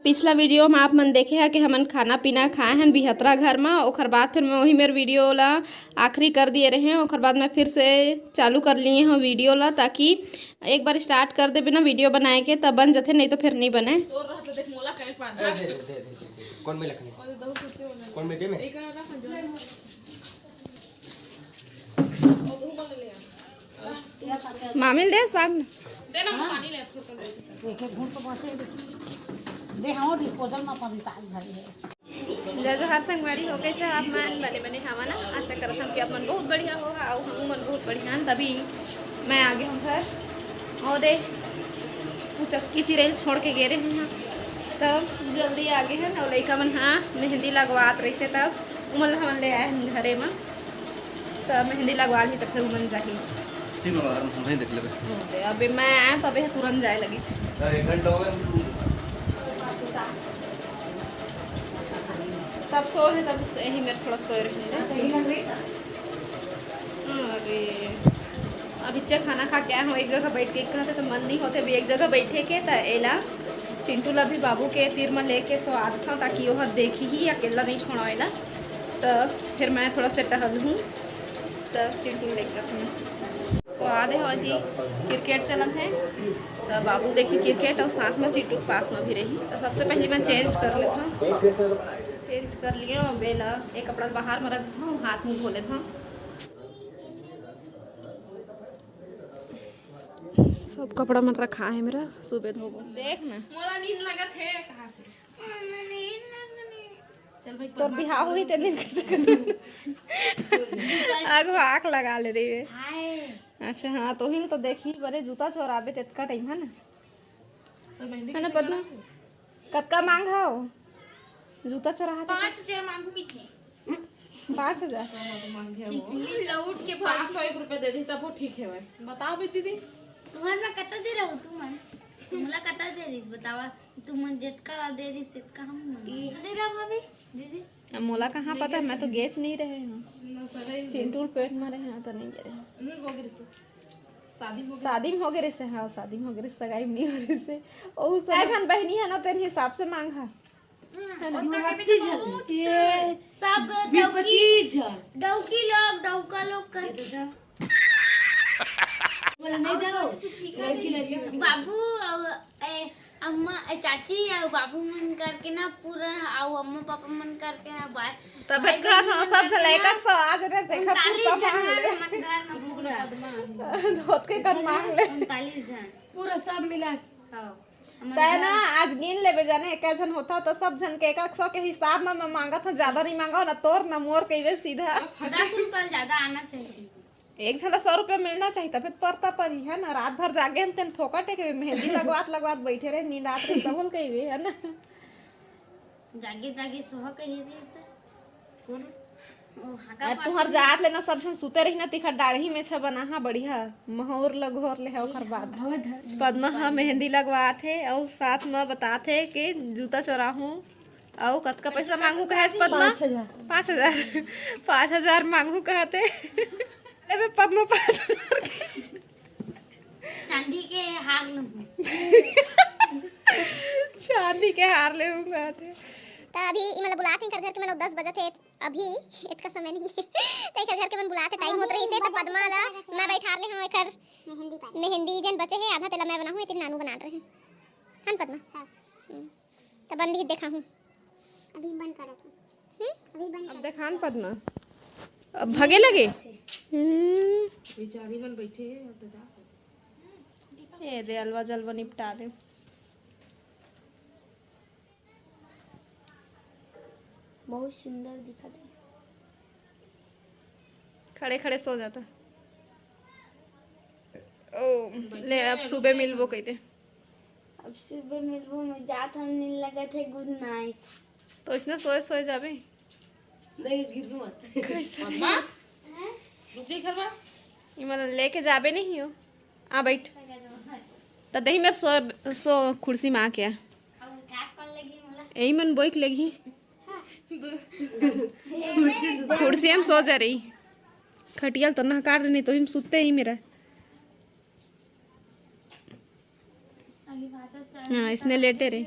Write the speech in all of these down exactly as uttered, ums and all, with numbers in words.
पिछला वीडियो में आप मन देखे हा कि हमन खाना पीना खाए हन बिहतरा घर में। ओखर बाद फिर मैं वही मेर वीडियो ला आखिरी कर दिए रहे हूँ। ओखर बाद मैं फिर से चालू कर लिए हूँ वीडियो ला, ताकि एक बार स्टार्ट कर देबे ना वीडियो बनाए के, तब बन जथे, नहीं तो फिर नहीं बने। कौन में लखनी? कौन में दे में? मामी ले साग न। दे, हाँ, डिस्पोजल में अपन ताज भरी है। जय जोहार संगवारी हो, कैसे आप मन? बने बने हवा ना? आशा करत हूँ कि आप मन बहुत बढ़िया हो, अउ हम मन बहुत बढ़िया हन। तभी मैं आ गे हूँ घर। और दे, वो चक्की चिरैल छोड़ के गे रहे हैं, तब जल्दी आ गे हन। और लइका मन, हाँ, मेहंदी लगवात रहिसे, तब उमन ल हमन ले आए हन घरे म। त मेहंदी लगवा ली, त फिर उमन जाही। ठीक है, हम वहीं देख लेबे। अबे मैं आया, तबे तुरंत जाए लगी। यार, एक घंटा हो गया। तब सो है, तब यही मेरे थोड़ा सोए रहेंगे। हाँ, अभी, अभी चे खाना खा के आए हूँ, एक जगह बैठ के कहते तो मन नहीं होते, अभी एक जगह बैठे के, त एला चिंटू ला भी बाबू के तीर में लेके सो आदत हूँ, ताकि वह देखी ही, अकेला नहीं छोड़ा एला। त फिर मैं थोड़ा से टहल हूँ, त चिंटू ले जात हूँ। तो आधे हो जी, क्रिकेट चलत है, त बाबू देखी क्रिकेट और साथ में चिंटू के पास में भी रही। तो सबसे पहले मैं चेंज कर लेता हूँ, चेंज कर लिया। बेला एक कपड़ा बाहर में रख देता हूँ, हाथ मुंह धो लेता हूँ। सब कपड़ा मन रखा है मेरा, सुबह धोबो। देख ना। मोला नींद लगत है, कहाँ से? चल भाई, तोर बिहाव होही ते दिन कैसे करबो? आग में आग लगा ले रही है। अच्छा हाँ, तो ही तो देखी, बरे जूता चोराबे तेतका टाइम है ना? तो मेहंदी है ना कैसे पद्मा? कतका मांग हव? जूता चोराहा तो पाँच हजार मांगू कितने? पाँच हजार? लौट के पाँच सौ एक रुपया दे दी, तब वो ठीक है भाई। बताओ भी दीदी। तुम्हार मैं कतका दे रहू तुमन? तुमला कतका दे रहीस बतावा? तुमन जतका दे रहीस, ततका हम मन दे रहा भाभी। दीदी। अब मोला कहाँ पता, मैं तो गेच नहीं रहे हूँ। चिंटू पेट में रहे हैं तो नहीं गे रहे। शादी में हो गए रिश्ते, हाँ, शादी में हो गए रिश्ते, सगाई में नहीं हो रिश्ते। ओ, सब ऐसन बहनी है ना, तेन हिसाब से मांग हा। हाँ, है ना? उनका के भी तो बहुत ये सब डौकी, डौकी लोग, डौका लोग कर बोला, नहीं दो। लड़की, लड़की। बाबू और, ए, अम्मा, ए, चाची और बाबू मन करके ना पूरा, और अम्मा पापा मन करके ना बाय। तबे भाई कर, बहन हाँ, मन सब करके झन ना एक एक सौ आज रे, देखा उनतालीस पूरा जन मांग है ले। हमर घर में पूरा। धोत के कर मांग ले। उनतालीस जन। पूरा सब मिला। हाँ। हमर तय घर ना, आज गिन लेबे जाने, एक झन होता तो सब झन के एक एक सौ के हिसाब में मैं मांगत हूँ, ज्यादा नहीं मांगा ना तोर ना मोर, कहिबे सीधा। दस रुपया ज्यादा आना चाहिए। एक झन ला सौ रुपया मिलना चाहिए, तबे तो परता परी, है ना? रात भर जागे हम तेन फोकट है के मेहंदी लगवात लगवात बैठे रहे, नींद आत रहे, तब बोल कहिबे, है ना? जागे जागे सोहा कही रही तो। ओ, हागा अरे पाती तुहर में। जात ले ना सब झन सुते रही ना, तिखर डाढ़ी में छा बना हा बढ़िया, महोर लगोर ले है ओखर बाद। पद्मा हा मेहंदी लगवात हे और साथ में बतात हे कि जूता चोराहूँ। और कतका पैसा मांगू कहे पद्मा? पाँच हजार। पाँच हजार। पाँच हजार मांगू कहते। अरे पद्मा पाँच हजार के। चांदी के हार लूँ। चांदी के हार ले हूँ कहते। त अभी ई मतलब बुलात ही कर घर के, मतलब दस बजत हे, अभी इतका समय नहीं है। त एकर घर के मन बुलात हे, टाइम होत रही से, त पद्मा ला मैं बैठार ले हूँ एकर मेहंदी का। मेहंदी जन बचे है आधा, तेला मैं बनाहूँ, एतिर नानू बनात रहे। हन पद्मा? हाँ। हम्म। त बन रही देखाहूँ। अभी बंद करत हूँ। हम्म? अभी बंद अब करत देखान हूँ। पद्मा। अब भागे लगे? हम्म। बेचारी मन बैठे हैं, अब तो जा सकते। ए दे, अलवा जलवा निपटा दे। बहुत सुंदर दिखत है। खड़े खड़े सो जाता। ओ, ले अब सुबह मिलबो कहिते। अब सुबह मिलबो, मैं जात हन, नींद लगत है, गुड नाइट। तो इसने सोए सोए जाबे। नहीं, गिर मत। कैसे? अम्मा, रुक जाई घर में। इमन लेके जाबे नहीं हो। आ बैठ। त दही में सो, सो कुर्सी में आके आ। अब उठा कौन लगी मोला? यही मन बोइक लगी। कुर्सी में सो जा रही। खटियाल तो नहकार रही, तो ही में सुते ही मेरा। हाँ, इसने लेटे रहे।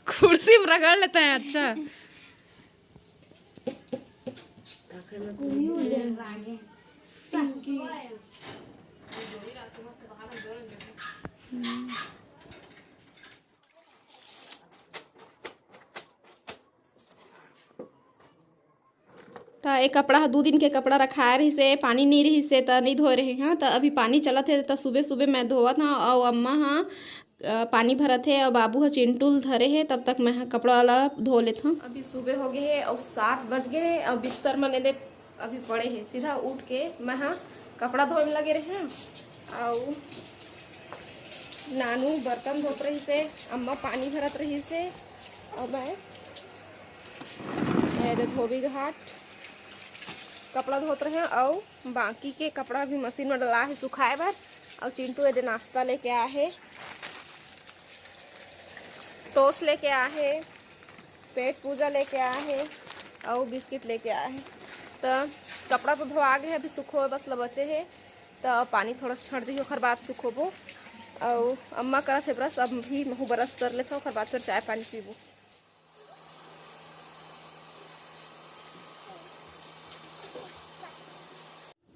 कुर्सी में रगड़ लेते हैं। अच्छा। त ए कपड़ा ह दू दिन के कपड़ा रखाए रहिस हे, पानी नइ रहिस हे, त नइ धोए रहे हंव। त अभी पानी चलत हे, त सुबह सुबह मैं धोवत हंव। अउ अम्मा ह, अ, पानी भरत हे, अउ बाबू ह चिंटू ल धरे हे। तब तक मैं ह कपड़ा ला धो लेत हंव। अभी सुबह हो गे हे, अउ सात बज गे हे, अउ बिस्तर मन एदे अभी पड़े हे। सीधा उठ के मैं ह कपड़ा धोए में लगे रहे हंव, अउ नानू बर्तन धोत रहिस हे, अम्मा पानी भरत रहिस हे, अउ मैं एदे धोबी घाट कपड़ा धोत रहे हंव, अउ बाकी के कपड़ा भी मशीन में डला हे सुखाए बर। अउ चिंटू एदे नाश्ता लेके आए हे, टोस्ट लेके आए हे, पेट पूजा लेके आए हे, अउ बिस्किट लेके आए हे। त कपड़ा तो धोआ गे हे, अभी सुखोए बस ल बचे हे। त पानी थोड़ा सा छंट जही, ओखर बाद सुखोबो। अउ अम्मा करत हे ब्रश, अब भी महू ब्रश कर लेथव, ओखर बाद फिर चाय पानी पीबो।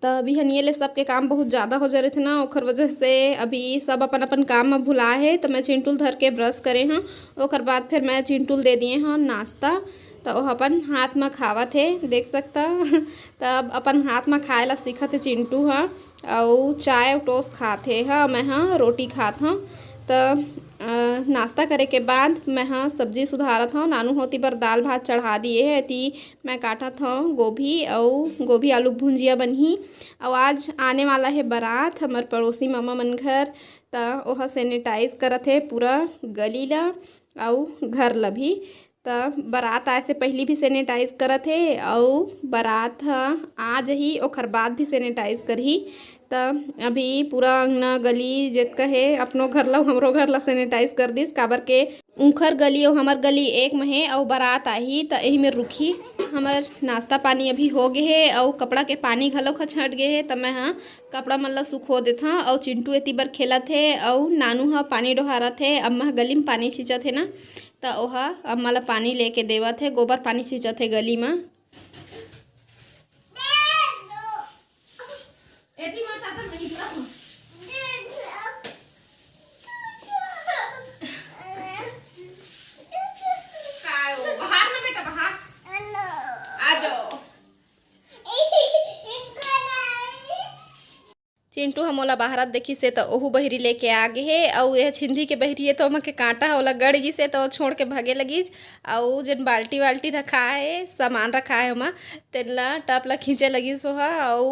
त बिहनिये ले सबके काम बहुत ज़्यादा हो जा रहिथे ना, ओखर वजह से अभी सब अपन-अपन काम म भुला हे। त मैं चिंटू ल धर के ब्रश करे हंव, ओखर बाद फिर मैं चिंटू ल दे दिए हंव नाश्ता। त ओह अपन हाथ म खावत हे, देख सकता। त अब अपन हाथ म खाए ला सीखत हे चिंटू ह, अउ चाय अउ टोस्ट खात हे, ह, मैं ह रोटी खात हंव। त, अ, नाश्ता करे के बाद मैं ह सब्जी सुधारत हंव। नानू ह ओती बर दाल भात चढ़ा दिए हे, एती मैं काटत हंव गोभी, अउ गोभी आलू के भुंजिया बनही। अउ आज आने वाला हे बारात हमर पड़ोसी ममा मन घर, त ओह sanitize करत हे पूरा गली ला अउ घर ला भी। त बारात आए से पहिली भी sanitize करत हे, अउ बारात ह आ जही, ओखर बाद भी sanitize करही। त अभी पूरा अंगना गली जेतका हे, अपनो घर ला, हमरो घर ला sanitize कर दिस, काबर के उंखर गली अउ हमर गली एक म हे, अउ बारात आही त एही में रुकही। हमर नाश्ता पानी अभी हो गे हे, अउ कपड़ा के पानी घलोक ह छंट गे हे, त मैं ह कपड़ा मन ला सुखो देथंव। अउ चिंटू एती बर खेलत हे, अउ नानू ह पानी डोहारत हे। अम्मा ह गली म पानी छींचत हे ना, त ओह अम्मा ला पानी लेके देवत हे, गोबर पानी छींचत हे गली म। एती मत आता, मैं निकला हूँ। काय हो? बाहर ना बेटा, बाहर। आ जाओ। चिंटू ह मोला बाहरत देखिस हे, त ओहू बहिरी लेके आ गे हे। अउ एह छिंदी के बहिरी हे, त ओमा के कांटा ह ओला गड़ गिस हे, त ओ छोड़ के भगे लगिस। अउ जेन बाल्टी वाल्टी रखाए हे, सामान रखाए हे ओमा, तेन ला टब ला खींचे लगिस ओहा, अउ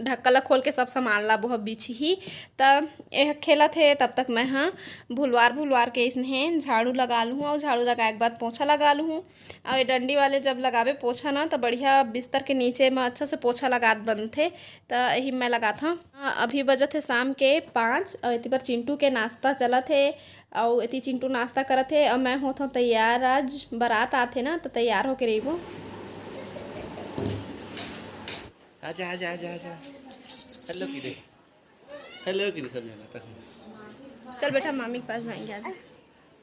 ढक्कन ला खोल के सब सामान ला बोहा बिछही। त एह खेलत हे, तब तक मैं ह भुलवार भुलवार के अइसने झाड़ू लगा लूहूँ, अउ झाड़ू लगाए के बाद पोछा लगा लूहूँ। अउ ये डंडी वाले जब लगाबे पोछा ना, त बढ़िया बिस्तर के नीचे म अच्छा से पोछा लगात बनथे। त एही मैं लगात हंव। अभी बजत हे शाम के पाँच, अउ एती बर चिंटू के नाश्ता चलत हे, अउ एती चिंटू नाश्ता करत हे, अउ मैं होत हंव तैयार। आज बारात आथे ना, त तैयार होके रहिबो। आजा, आजा, आजा, आजा। हेलो की दे। हेलो की दे सब जना तक। चल बेटा, मामी के पास जाएंगे आज।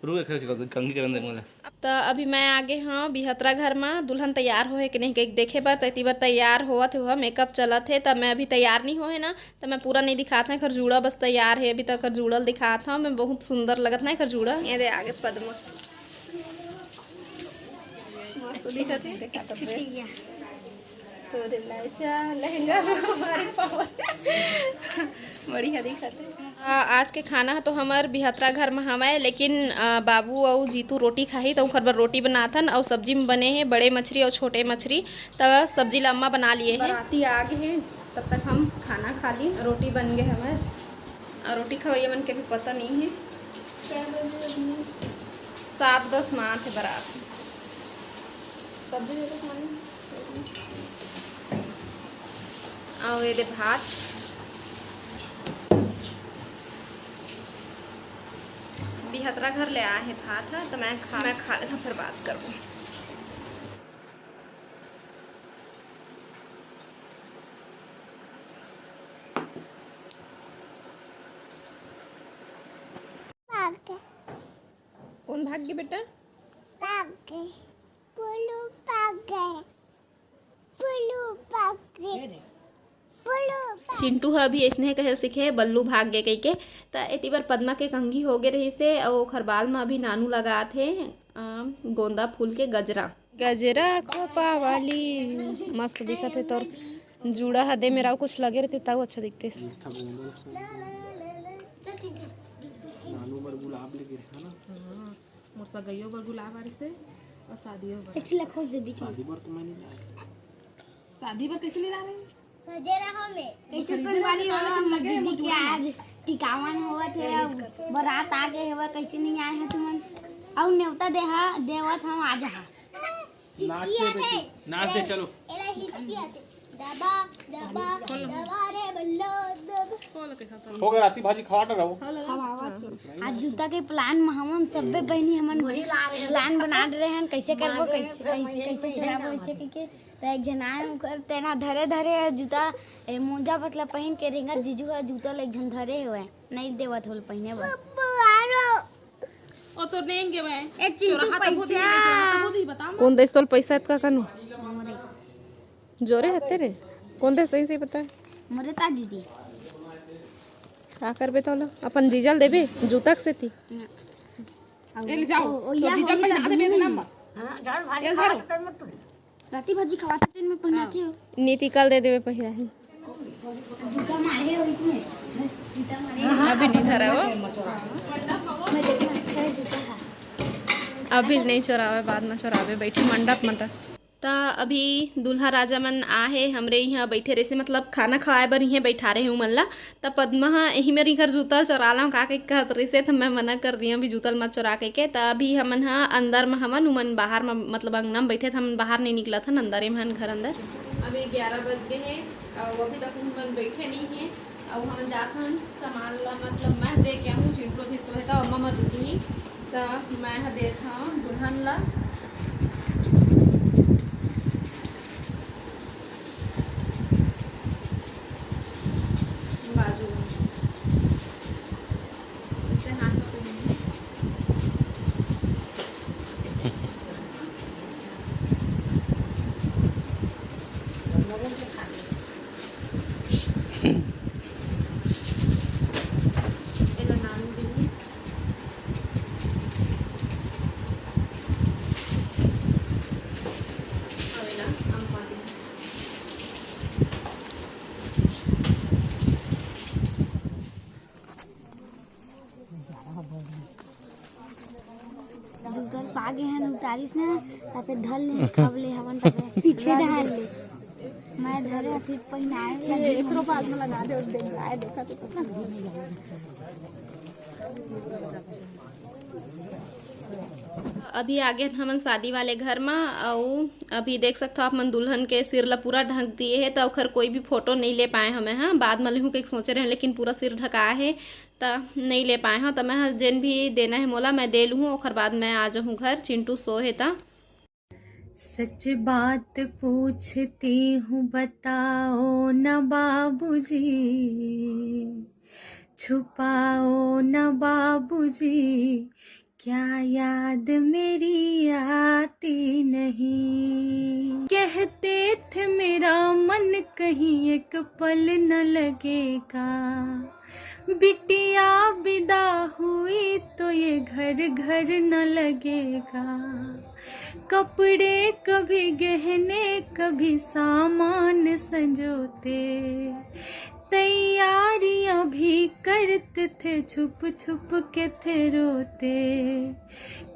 रुक, एक सेकंड, कंघी करन दे मोला। त अभी मैं आ गे हंव बिहतरा घर म। दुल्हन तैयार होहे के नहीं कहिके देखे बर, त एती बर तैयार होवत हे, ओहा मेकअप चलत हे। त मैं अभी तैयार नहीं होहे ना, त मैं पूरा नहीं दिखात हंव। एकर जूड़ा बस तैयार हे, अभी तक एकर जूड़ा ल दिखात हंव। मैं बहुत सुंदर लगत ना एकर जूड़ा। ये दे आगे पद्मा। मस्त दिखत हे। तोरे लालचा लहंगा में हमारी पावर। बढ़िया दिखत हे। आ, आज के खाना ह तो हमर बिहतरा घर म हवय, लेकिन, आ, बाबू अउ जीतू रोटी खाही, त ओखर बर रोटी बनाथन। अउ सब्जी म बने हे बड़े मछरी अउ छोटे मछरी, त सब्जी ला अम्मा बना लिए हे। बाराती आ गे हे, तब तक हम खाना खा ली। रोटी बन गे हमर, अउ रोटी खवैया मन के भी पता नहीं हे। सात दस म आथे बारात। सब्जी दे दो खाने। अउ ये दे भात, बिहतरा घर ले आए हे भात ह, त मैं खा, मैं खा लेथव, फिर बात करबो। भाग गे बेटा। पागे। पुलू पागे। पुलू पागे। पुलू पागे। चिंटू ह अभी अइसने कहे ल सीखे, "बल्लू भाग गे" कहिके। त एती बर पद्मा के कंघी होगे रहिसे, अउ ओखर बाल म अभी नानू लगात हे, अ, गोंदा फूल के गजरा। गजरा खोपा वाली मस्त दिखत हे। तोर जूड़ा ह दे मेरा, अउ कुछ लगे रहिते, तउ अच्छा दिखते। नानू बर गुलाब लेगे रहे, है ना? हाँ, मोर सगइयो बर गुलाब आ रहिसे, अउ शादियो बर। एक ठिला खोज दे बीच में। शादी बर तो मैं नहीं लाया। शादी बर कैसे नहीं ला रही? सजे रहो में। कैसे खरीदे संगवारी वाला वाला हम दीदी के आज टिकावन होवत हे, अउ बारात आ गए हवय, कैसे नहीं आए हैं तुमन? अउ नेवता देहा, देवत हम आज हा। नाच दे बेटी, नाच दे, चलो। एला हिचकी आथे। दबा, दबा, दबा रे बल्लो, दबा। हो गया, राती भाजी खवाट रहो। आज जूता के प्लान में हमन सब्बे बहिनी हमन प्लान बना रहे हैं, कैसे करबो, कैसे, कैसे, कैसे चलाबो, ऐसे करके। त एक झन आए ओकर तेना धरे धरे जूता, ए, मोजा पतला पहिन के रेंगत जीजू ह जूता ल एक झन धरे हवय, नइ देवत होल पहिने बर। ओ तो नेंगे मैं। ए, चिंटू चोरहा तो बहुत ही पैसा। नहीं, चोरहा तो बहुत ही, बता मत। कोन देस तोल पैसा एतका कनु? मोरे। जोरे हते रे। कोन देस सही सही बता। मोरे ता दीदी। का करबे तोला? अपन जीजल देबे जूता के सेती। ए, ले जाओ। ओ, ओ, तो या जीजल होई पहना ता देबे दूनी। नंबर। हाँ, झाड़ू भाजी ए, खाओ, झाड़ू। तो मत राती भाजी खवाते तेन में पहिनाथे हो। नीति कल दे देवे पहिरा ही। जूता मारे हो इसमें। जूता मारे। अभी नहीं धरा हो। मैं देखना अच्छा है जूता है। अभी नहीं चोरावे, बाद में चोरावे, बैठी मंडप में त। त अभी दूल्हा राजा मन आ हे, हमरे इहाँ बैठे रहिसे, मतलब खाना खवाए बर इहें बैठा रहे उमन ला। त पद्मा ह एही मेर इकर जूता ल चोरा लाऊं का कहिके कहत रहिसे, त मैं मना कर दिया अभी जूता ल मत चोरा कहिके। त अभी हमन ह अंदर म हवन, उमन बाहर म, मतलब अंगना म बैठे, त हमन बाहर नहीं निकलत हन, अंदर म हन घर अंदर। अभी ग्यारह बज गए हे, अउ अभी तक उमन बैठे नहीं हे, अउ हमन जात हन सामान ला, मतलब मैं दे के आहूँ, चिंटू भी सोहे त अम्मा मत रुकी ही, त मैं ह देत हव दुल्हन ला। बाजू में। इसे हाथ में पहनिए। एला नाम दीदी। अवेला हम पाती। जूता ल पागे हन, उतारिस ना, तापे धर ले, खब ले हवन, तापे पीछे डाल ले। मैं धरे, फिर पहिनाए लगी। एकरो बाल में लगा दे, और देख, आए देखा तो कितना। अभी आगे हन हमन शादी वाले घर म, अउ अभी देख सकथव आप मन दुल्हन के सिर ला पूरा ढक दिए हे, त ओखर कोई भी फोटो नइ ले पाए हमें। हाँ, बाद म लेहूँ कहिके सोचे रहें, लेकिन पूरा सिर ढकाए हे, त नइ ले पाए हव। त मैं ह जेन भी देना हे मोला, मैं दे लूहूँ, ओखर बाद मैं आ जाहूँ घर। चिंटू सो हे त। सच बात पूछती हूँ, बताओ ना बाबूजी, छुपाओ ना बाबूजी, क्या याद मेरी आती नहीं? कहते थे मेरा मन कहीं एक पल न लगेगा, बिटिया विदा हुई तो ये घर घर न लगेगा। कपड़े कभी गहने कभी सामान संजोते, तैयारियां भी करते थे, छुप छुप के थे रोते।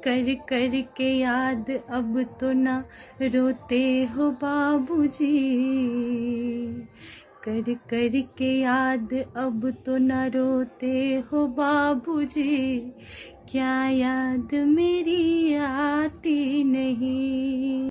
कर कर के याद अब तो ना रोते हो बाबूजी, कर कर के याद अब तो ना रोते हो बाबूजी, क्या याद मेरी आती नहीं।